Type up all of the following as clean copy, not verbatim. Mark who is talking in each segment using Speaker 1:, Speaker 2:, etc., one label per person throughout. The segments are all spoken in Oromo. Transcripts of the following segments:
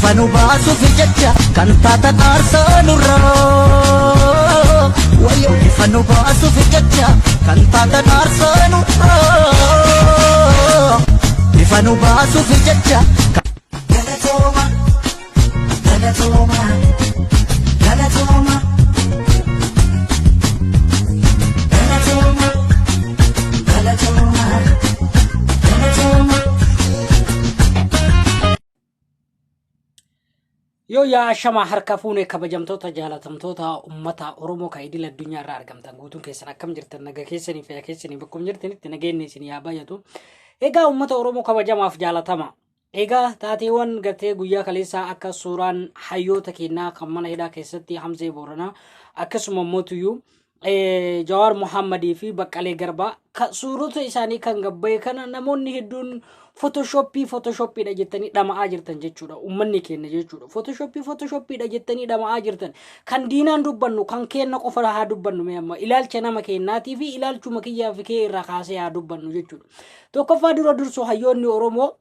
Speaker 1: Ifa nu baasuuf jecha kan taatan aarsaa nurraa. Wayyoo ifa nu baasuuf jecha kan taatan aarsaa nurraa. Ifa nu baasuuf jecha. Galatooma, galatooma, galatooma. Galatooma, galatooma, galatooma.
Speaker 2: Yoo yaa ashamaa harka fuune kabajamtoota jaalatamtoota ummata Oromoo kan idil addunyaa irraa argamtan guutuun keessan akkam jirtan naga keessanii fayyaa keessanii bakkuma jirtanitti nageenyi isin yaa baay'atu. Egaa ummata Oromoo kabajamaaf jaalatama. Egaa taateewwan gartee guyyaa kaleessaa akka suuraan hayyoota keenyaa kan mana hidhaa keessatti Hamzee Booranaa akkasuma mootuyyuu Jawaar Mohaammadii fi Baqqalee Garbaa suurota isaanii kan gabbaye kana namoonni hedduun fotoshooppii fotoshoppiidha jettanii dhama'aa jirtan jechuudha. Uummanni keenya jechuudha. Fotoshooppii fotoshoppiidha jettanii dhama'aa jirtan. Kan diinaan dubbannu kan keenna qofa haa dubbannu mee amma ilaalcha nama keennaatii fi ilaalchuma kiyyaa fi kee irraa kaasee haa dubbannu jechuudha. Tokkoffaa dura dursu hayyoonni Oromoo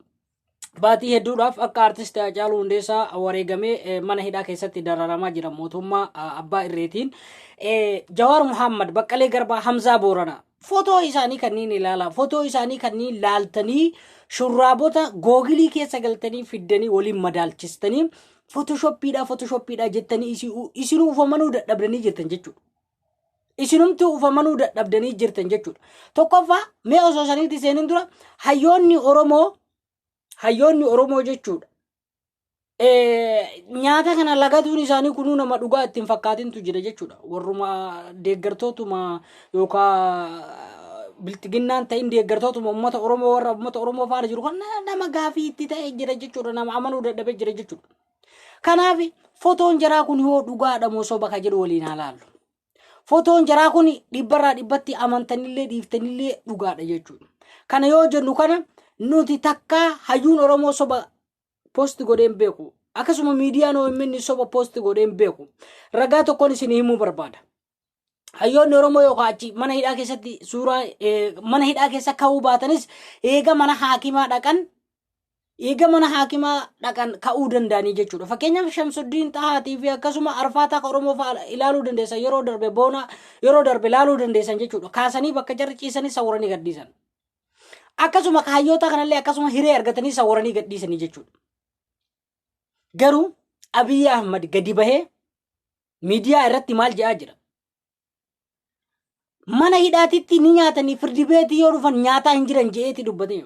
Speaker 2: baatii hedduudhaaf akka artist Haacaaluu Hundeessaa wareegamee mana hidhaa keessatti dararamaa jira mootummaa abbaa irreetiin. Jawaar Muhammad, Baqqalee Garbaa, Hamzaa Booranaa footoo isaanii kanneen ilaalaa footoo isaanii kanneen laaltanii shurraabota googilii keessa galtanii fiddanii waliin madaalchistanii fotoshoppiidha fotoshoppiidha jettanii isinuu ufamanuu dadhabdanii jirtan jechuudha. Isinumti ufamanuu dadhabdanii jirtan jechuudha. Tokkoffaa mee osoo saniitti seenin dura hayyoonni Oromoo hayyoonni Oromoo jechuudha. Nyaata kana lagatuun isaanii kunuu nama dhugaa ittiin fakkaatintu jira jechuudha. Warruma deeggartootuma yookaan bilxiginnaan ta'in deeggartootuma uummata Oromoo warra uummata Oromoo faana jiru kan nama gaafii itti ta'e jira jechuudha. Nama amanuu dadhabee jira jechuudha. Kanaaf fotoon jaraa kun yoo dhugaadha moo soba ka jedhu waliin haa laallu. Fotoon jaraa kun dhibbarraa dhibbatti amantanillee dhiiftanillee dhugaadha jechuudha. Kana yoo jennu kana nuti takkaa hayyuun Oromoo soba post godhee hin beeku. Akkasuma miidiyaan OMN soba post godhee hin beeku. Ragaa tokkoon isin himuu barbaada. Hayyoonni Oromoo yookaan achi mana hidhaa keessatti suuraa mana hidhaa keessa ka'uu baatanis eega mana haakimaa dhaqan eega mana haakimaa dhaqan ka'uu danda'anii jechuudha. Fakkeenyaaf Shamsuddiin Xahaatii fi akkasuma Arfaataa kan Oromoo fa'aa ilaaluu dandeessan yeroo darbe boona yeroo darbe ilaaluu dandeessan jechuudha. Kaasanii bakka jarri ciisanii sawwaranii gadhiisan. Akkasuma hayyoota kanallee akkasuma hiree argatanii sawwaranii gadhiisanii jechuudha. Garuu Abiyyi Ahmad gadi bahee miidiyaa irratti maal jedhaa jira? Mana hidhaatitti ni nyaatanii firdi beetii yoo dhufan nyaataa hin jiran je'eeti dubbate.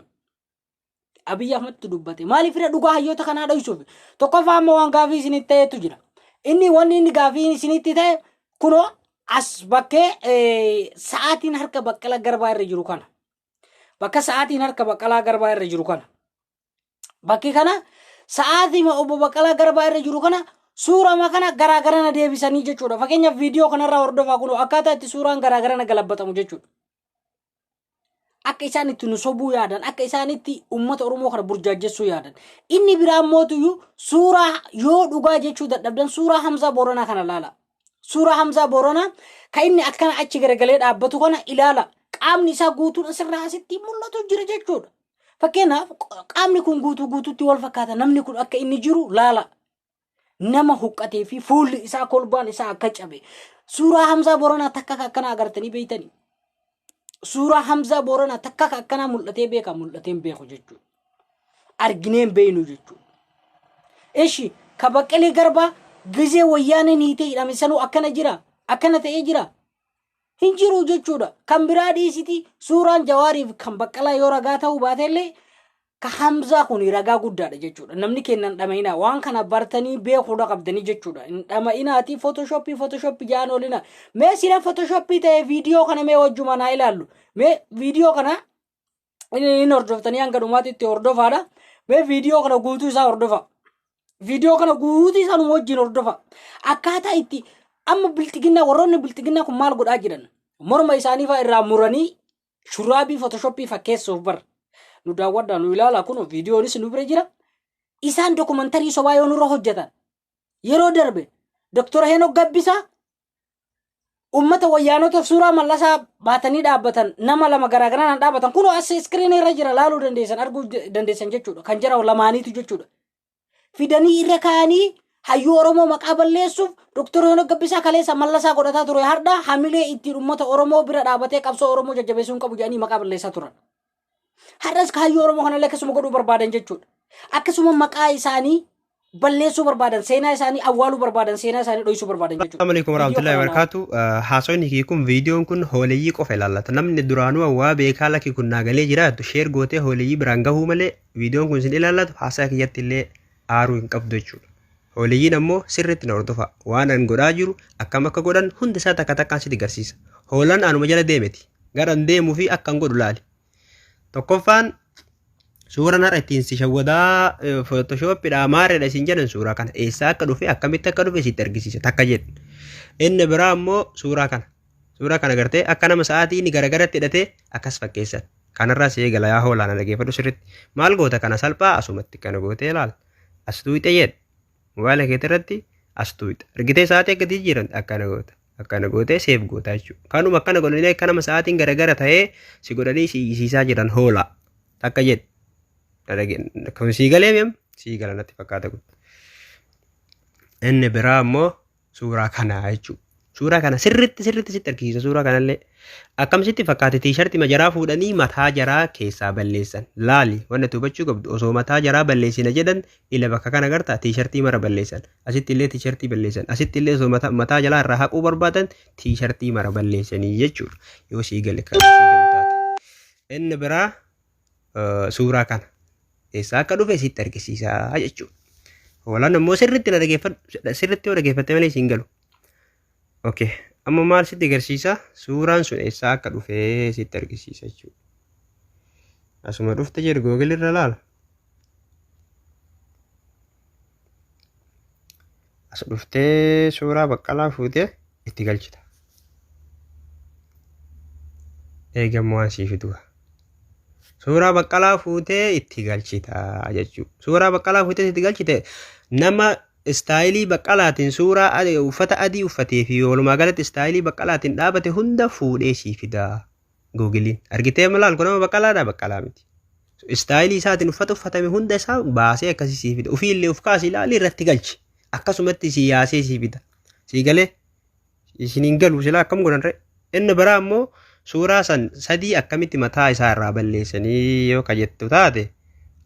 Speaker 2: Abiyyi Ahmadtu dubbate. Maaliif fira dhugaa hayyoota kanaa dhoysuuf? Tokkoffaa ammoo waan gaafii isinitti ta'etu jira. Inni wanni inni gaafii isinitti ta'e kunoo as bakkee sa'aatiin harka Baqqalaa Garbaa irra jiru kana. Bakka sa'aatiin harka Baqqalaa Garbaa irra jiru kana. Bakki kana sa'aatii obbo Baqqalaa Garbaa irra jiru kana suurama kana garaa garana deebisanii jechuudha. Fakkeenyaaf viidiyoo kanarraa hordofaa kunoo akkaataa itti suuraan garaa garana galabbatamu jechuudha. Akka isaan itti nu sobuu yaadan, akka isaan itti uummata Oromoo kana burjaajessuu yaadan. Inni biraa mootuyyuu suuraa yoo dhugaa jechuu dadhabdan suuraa Hamzaa Booranaa kana ilaala. Suuraa Hamzaa Booranaa kan inni akkana achi garagalee dhaabbatu kana ilaala. Qaamni isaa guutuun asirraa asitti mul'atu jira jechuudha. Fakkeenyaaf qaamni kun guutuu guutuutti wal fakkaata. Namni kun akka inni jiru laala. Nama huqqatee fi fuulli isaa kolbaan isaa akka cabe. Suuraa Hamzaa Booranaa takka akka akkanaa agartanii beektanii. Suuraa Hamzaa Booranaa takka akka akkanaa mul'atee beeka mul'atee hin beeku jechuudha. Arginee hin beeknu jechuudha. Ishi ka Baqqalee Garbaa gizee wayyaaneen hiitee hidhame sanuu akkana jira akkana ta'ee jira. Hin jiru jechuudha. Kan biraa dhiisiti suuraan Jawaariif kan Baqqalaa yoo ragaa ta'uu baatellee ka Hamzaa kun ragaa guddaadha jechuudha. Namni keenya hin dhama'inaa. Waan kana bartanii beekuudha qabdanii jechuudha. Hin dhama'inaati footoshoppii footoshoppii ja'an oolina. Mee sila footoshoppii ta'e viidiyoo kana mee wajjumaan haa ilaallu. Mee viidiyoo kana inni hordoftanii hanga dhumaatti hordofaadha. Mee viidiyoo kana guutuu isaa hordofa. Viidiyoo kana guutuu isaa nu wajjin hordofa. Akkaataa itti amma bilxiginnaa warroonni bilxiginnaa kun maal godhaa jiran? Morma isaanii fa'aa irraa muranii shurraabii footoshoppii fakkeessuuf bar. Nu daawwadhaa nu ilaalaa kun viidiyoonis nu bira jira. Isaan dokumantarii sobaa yoo nurra hojjetan yeroo darbe Dr. Heenok Gabbisaa ummata wayyaanota suuraa mallasaa baatanii dhaabbatan nama lama garaagaraan dhaabbatan kunoo as iskiriinii irra jira laaluu dandeessan arguu dandeessan jechuudha kan jara lamaaniitu jechuudha. fidanii irra kaa'anii hayyuu Oromoo maqaa balleessuuf Dr. Yoonag Gabbisaa kaleessa mallasaa godhataa ture har'a hamilee ittiin uummata Oromoo bira dhaabatee qabsoo Oromoo jajjabeessuu hin qabu jedhanii maqaa balleessaa turan. Har'as hayyuu Oromoo kanallee akkasuma godhuu barbaadan jechuudha. Akkasuma maqaa isaanii balleessuu barbaadan, seenaa isaanii awwaaluu barbaadan, seenaa isaanii dhoksuu barbaadan jechuudha.
Speaker 3: Assalamu alaikum warahmatullahi wabarakatuh. Haasawni kii kun viidiyoon kun hooleyyii qofa ilaallata. Namni duraanuu waa beekaa lakki kun naagalee jiraatu share gootee hooleyyii biraan gahuu malee viidiyoon kun isin ilaallatu haasaa kiyyatti illee aaruu hin qabdu jechuudha. Hooleyyiin ammoo sirriitti na hordofa. Waan an godhaa jiru akkam akka godhan hundi isaa takka takkaan sitti agarsiisa. Hoolaan anuma jala deemeti. Gara an deemuu fi akka an godhu laali. Tokkoffaan suuraan har'a ittiin si shawwadaa Photoshopidha maareedha isin jedhan suuraa kana eessaa akka dhufe akkamitti akka dhufe sitti argisiisa takka jedhu. Inni biraa ammoo suuraa kana. Suuraa kana gartee akka nama sa'aatii inni garagaratti hidhatee akkas fakkeessan. Kanarraa si eegala yaa hoolaan dhaggeeffadhu sirriitti. Maal goota kana salphaa asumatti kana gootee ilaala. As tuuxee jedhu. Mobaayila keetii irratti as tuuxa. Argitee sa'aatii akka jijjiiran akkana goota. Akkana gootee save goota jechuudha. Kanuma akkana godhanii akka nama sa'aatiin garagara ta'ee si godhanii si iyyisiisaa jiran hoolaa. Takka jedhu. Kun sii galee mi'am? Sii gala natti fakkaata kun. Inni biraa ammoo suuraa kana jechuudha. Suuraa kana sirriitti sirriitti sitti argisiisa suuraa kanallee. Akkam sitti fakkaate tiishartii jaraa fuudhanii mataa jaraa keessaa balleessan. Laali wanni ati hubachuu qabdu osoo mataa jaraa balleessina jedhan ila bakka kana gartaa tiishartii mara balleessan. Asitti illee tiishartii balleessan. Asitti illee osoo mataa jalaa irraa haquu barbaadan tiishartii mara balleessanii jechuudha. Yoo sii gale kan sii galu taate. Inni biraa suuraa kana eessaa akka dhufe sitti argisiisa jechuudha. Hoolaan ammoo sirriitti na dhaggeeffadhu sirriitti yoo dhaggeeffatte malee siin galu. Okay. Amma maal sitti agarsiisa? Suuraan sun eessaa akka dhufe sitti argisiisa jechuudha. Asuma dhufte jedhu Google irra laala. As dhuftee suuraa Baqqalaa fuutee itti galchita. Eegammoo waan sii fidu. Suuraa Baqqalaa fuutee itti galchita jechuudha. Suuraa Baqqalaa fuutee itti galchite nama istaayilii Baqqalaatiin suuraa uffata adii uffatee fi walumaa galatti istaayilii Baqqalaatiin dhaabate hunda fuudhee sii fida. Googiliin argitee malaal kun nama Baqqalaadha Baqqalaa miti. Istaayilii isaatiin uffata uffatame hunda isaa baasee akkasii sii fida. Ofii illee of kaasii ilaalii irratti galchi. Akkasumatti sii yaasee sii fida. Sii galee isiniin galu silaa akkam godhan ree? Inni biraa ammoo suuraa san sadii akkamitti mataa isaa irraa balleessanii yoo ka jettu taate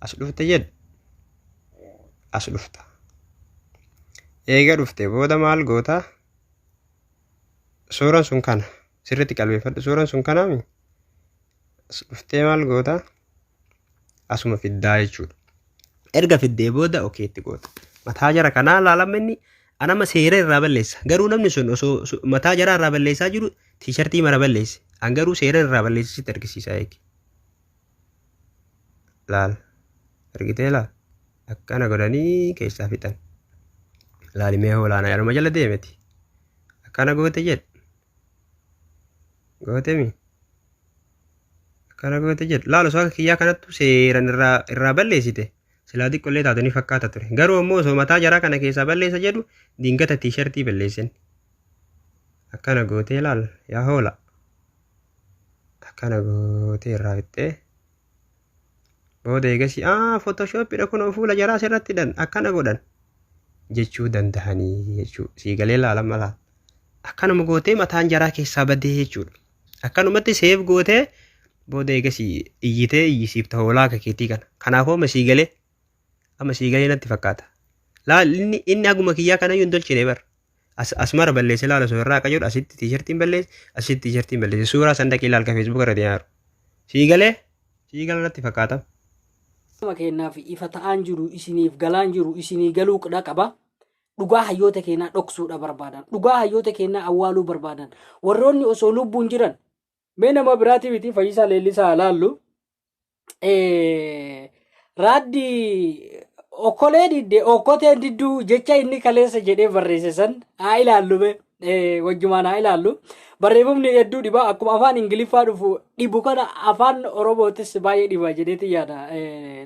Speaker 3: as dhufte jedhu as dhufta. Eega dhufte booda maal goota? Suuraan sun kana sirriitti qalbeeffadhu. Suuraan sun kanaami as dhuftee maal goota? Asuma fiddaa jechuudha. Erga fiddee booda okeetti goota. Mataa jara kanaa laalama inni anama seera irraa balleessa. Garuu namni sun osoo mataa jaraa irraa balleessaa jiru tiishartii mara balleesse. An garuu seera irraa balleesse sitti argisiisa eegi. Laal. Argitee laal. Akkana godhanii keessaa fixan. Laali mee hoolaana yaruma jala deemeti. Akkana goote jedhu. Goote mi? Akkana goote jedhu. Laal osoo akka kiyyaa kanattu seeran irraa balleessite. Silaa xiqqollee taatu ni fakkaata ture. Garuu ammoo osoo mataa jaraa kana keessaa balleessa jedhu dingata tiishartii balleessan. Akkana gootee laal yaa hoola. Akkana gootee irraa fixxee. Booda eegasii Photoshopidha kun fuula jaraa asirratti hidhan akkana godhan jechuu danda'anii jechuudha. Sii galee laalama laal. Akkanuma gootee mataan jaraa keessaa badee jechuudha. Akkanumatti save gootee booda eegasii iyyitee iyyisiifta hoolaa akka keetii kana. Kanaafuu amma sii galee amma sii galee natti fakkaata. Laal inni haguma kiyyaa kanayyuu hin tolchine bara. As mara balleesse laala osoo irraa akka jedhu asitti tiishartiin balleesse asitti tiishartiin balleesse suuraa san dhaqee ilaal ka Facebook irra deemaa jiru. Sii galee sii gala natti fakkaata.
Speaker 2: Nama keenyaaf ifa ta'aan jiru isiniif galaan jiru isinii galuu qaba. Dhugaa hayyoota keenyaa dhoksuudha barbaadan. Dhugaa hayyoota keenyaa awwaaluu barbaadan. Warroonni osoo lubbuun jiran mee nama biraatii miti Fayyisaa Leellisaa laallu. Raaddi okkolee didde okkoteen didduu jecha inni kaleessa jedhee barreesse san haa ilaallu mee wajjumaan haa ilaallu. Barreeffamni hedduu dhiba akkuma afaan Ingiliffaa dhufu dhibu kana afaan Oromootis baay'ee dhiba jedheeti yaada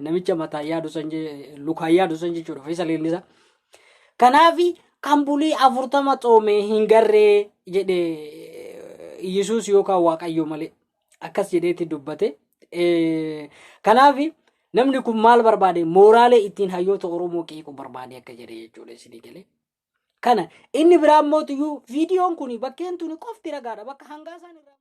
Speaker 2: namicha mataa yaadu san lukaan yaadu san jechuudha Fayyisaa Leellisaa. Kanaaf kan bulii 40 tsoome hin garree jedhe Yesuus yookaan Waaqayyo malee akkas jedheeti dubbate. Kanaaf Namni kun maal barbaade? Mooraalee ittiin hayyoota Oromoo qeequu barbaade akka jedhe jechuudha isinii galee. Kana inni biraa mootiyyuu viidiyoon kun bakkeen tuni qofti ragaadha bakka hangaa isaan irraa.